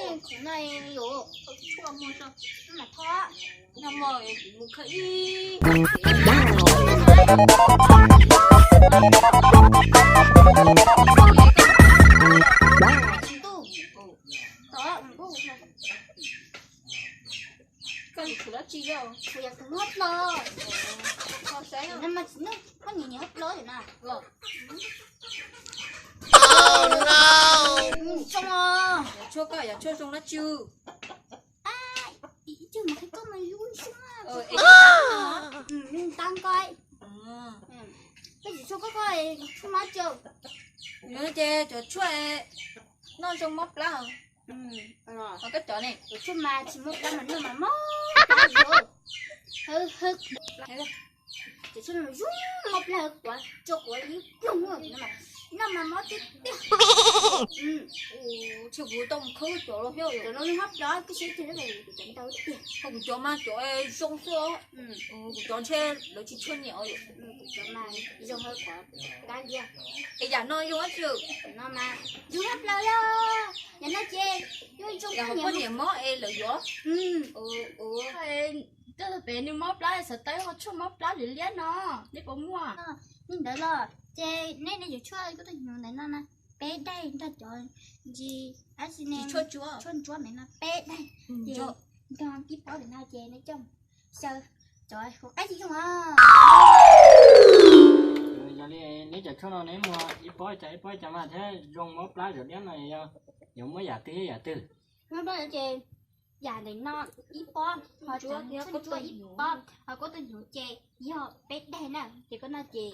Kuv no yuav tshuaj mus so, mas thov no mus khaws ib ntuj. Koj yuav tus muab plo. Koj saib no mas tsis noj, koj nyiam nyiam plo na. Zoo os. Yog tshuaj koj, yog tshuaj zoo dab tsi? Ib tug mas qhib koj mas zoo zoo. Tab koj, koj tsis tshuaj koj, koj tshuaj mob tsau. Yog ces cov tshuaj noj zoo mob plab. Koj cov ne, cov tshuaj mas tsis mob plab mas noj mas mob plab. Cov tshuaj zoo mob plab, quav tsau quav ib pluag, noj mas mob tiag tiag. Tshuaj kuv tau mus khawb cov los thiab, cov no mob plab koj saib tiag, kuv cov ntau tiag. Kuv cov mas cov zoo xwb. Kuv cov ntshe lawv tsis tshua nyiam os. Kuv cov mas zoo, kab liab. Es yam no zoo dab tsi? No mas zoo tshaj plaws li. Yam no ces zoo, yam hauv poj niam mob es lawv yuav. Tuaj pem nws mob plab xav tau ho tshuaj mob plab liab liab no, neb puas muaj? Li ntawd los ces neb, neb yuav tshuaj koj tus hnyuv ntawm no na, peb daim nrog cov ntsis dab tsi ne, tshuaj ntsuab ntawm no peb daim, ces nrog ib pob ntawm no ces neb coj xyaw cov hauv qab tsis zoo os. Yog li neb cov tshuaj no neb muag ib pob cas ib pob cas mas thiab zoo mob plab zom liab no yog yuav muab yam twg thiab yam twg? Mob plab ces yam ntawm no ib pob, ho tshuaj ntsuab ib pob, ho koj tus hnyuv ces yog peb daim na, ces koj noj ces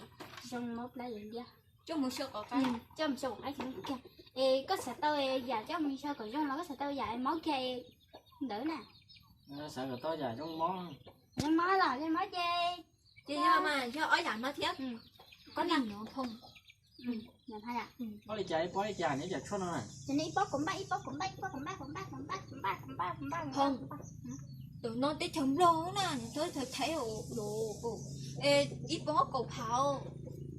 zoo mob plab zom liab. Coj mus xyaw kom qab, coj mus xyaw kom qab tsis zoo kiag. Es koj xav tau yam coj mus xyaw kom zoo los koj xav tau yam mob kiag ntawd na? Xav kom tau yam zoo mob. Zoo mob los zoo mob ces, ces yog mas yog ob yam no thiab. Koj noj nyob thoo. Ob li cas ib pob li cas neb cov tshuaj no? Ces neb ib pob kaum npaj, ib pob kaum npaj, ib pob kaum npaj, kaum npaj, kaum npaj, kaum npaj, kaum npaj, kaum npaj, kaum npaj. Tam no teb chaws Nplog na, nws tau thaij thaij los, ib pob kaum phav.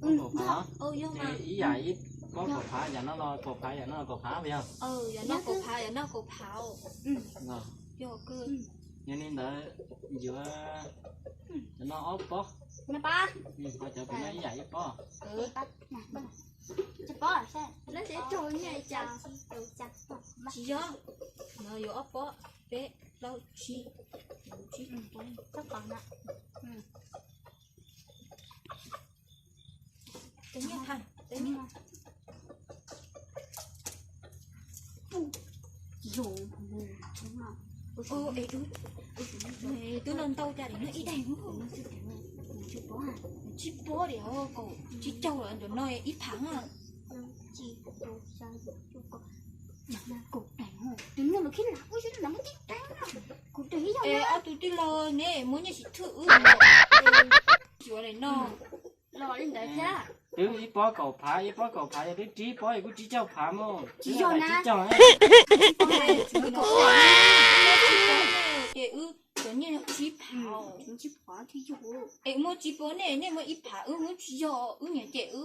Kaum phav? Yog mas ib yam ib pob kaum phav, yam no los kaum phav, yam no los kaum phav puas yog? Yam no kaum phav, yam no kaum phav. Yog li ntawd yuav cov no ob pob, ho cov pem no ib yam ib pob. Tsis yog, no yuav ob pob, peb, plaub, tsib, tsib, twb no ntau cas li no ib daim, tsib pob li, kaum tsib caug los ntawm no ib phav na. Tus no los khib lam ua zoo na, muab tib teev na. Kuv tus ib yog ob tug tij laug neb muab nyiaj tsis thwj wb, yuav li no. Los li ntawd thiab. Twb ib pob kaum phav, ib pob kaum phav yog twb tsib pob, yog kuj tsib caug phav mus. Tsis yog na. Ces wb cov nyiaj yog tsib phav. Es muaj tsib pob nej, nej muaj ib phav, wb muab tsis yog, wb niam cem wb.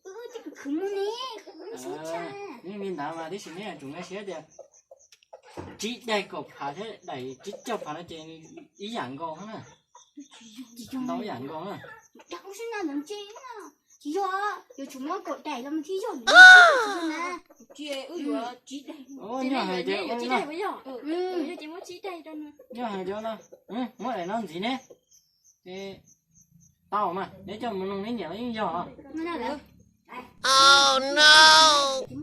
Wb khwv mus ne, khwv mus tshaj. Li ntawd mas tib si neb yuav tsum nkag siab tias tsib daim kaum phav thiab daim tsib caug phav no ces ib yam nkaus na. Ntau ib yam nkaus na. Tsis yog, yuav tsum muab kaum daim los thiaj yog na. Wb yuav tsib daim. Nyob hais tias, nyob hais tias no, muab daim no ntxiv ne. Tau mas, neb coj mus noog neb niam los yeej yog.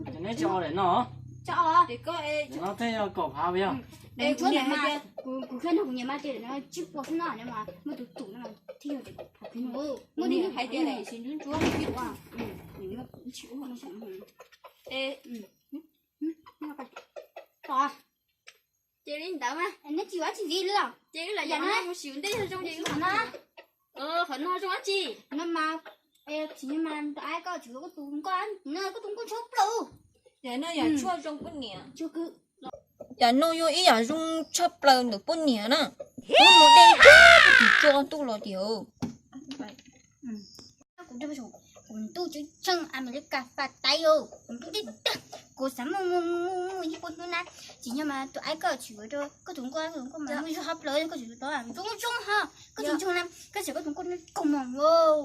Ces neb tso daim no. Daim no thiaj yog kaum phav puas yog? Kuv thiaj nug kuv niam mas tias daim no tsib puas xwb no, muaj tus tus no thiaj yog daim kaum phav. Muaj li hais tias daim tsis ntsuab ntsuab tsib puas. Ces li ntawd mas neb tsis ua tsis ntxiv li los? Ces wb lam yam no mus xyuas ntej yog zoo ces wb no. Qhov no zoo dab tsi? No mas, tsis mas ai koj tsis koj tus nkauj, koj tus nkauj tshaj plaws. Yam no yog tshuaj zoo poj niam. Yam no yog ib yam zoo tshaj plaws ntawm poj niam na. Wb mus dej twb tsis tso ntuj los tiag. Kuv ntuj tseem tsheej Amelikas faj taib os, kuv ntuj dej tag, kuv xav muaj muaj muaj muaj ib Hnub na, tsis yog mas tus aib koj tsis yuav rau koj tus nkuaj, koj tus nkuaj mas muaj zog hab plaws koj tsis yuav tau, zoo zoo ha, koj tsis zoo na, koj tsis koj tus nkuaj koom mom wow.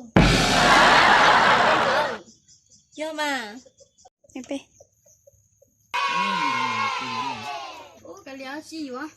Yog mas. Kav liam tsis yuav.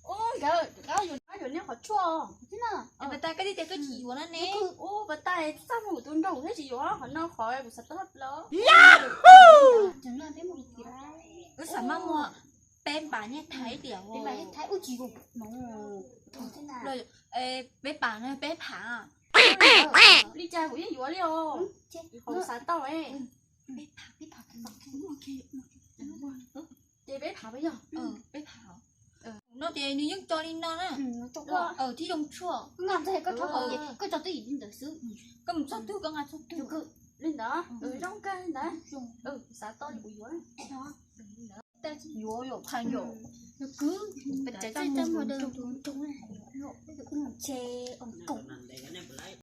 Ub, nkawd, nkawd yuav, yuav neb qhov tshuaj. Pas tas, koj twb tias koj tsis yuav no ne. Ub, pas tas, txaj muag kuv tus nraug thiab tsis yuav qhov no, qhov kuv xav tau hab plaws. Wb xav maj muag peb pas niag thaiv tiam, peb pas no peb phav. Li cas kuv yeej yuav li os. Kuv xav tau. Ces peb phav, peb yog, peb phav. No ces nws yeej tso li no na. Thiab zoo tshuaj. Koj tso twj ywm li ntawd xwb. Koj mus txog twg koj nqa txog twg. Li ntawd, zoo kawg li ntawd. Xav tau li kuv yuav. Yuav yuav phav yuav. Pes tsawg txaj muag dawb.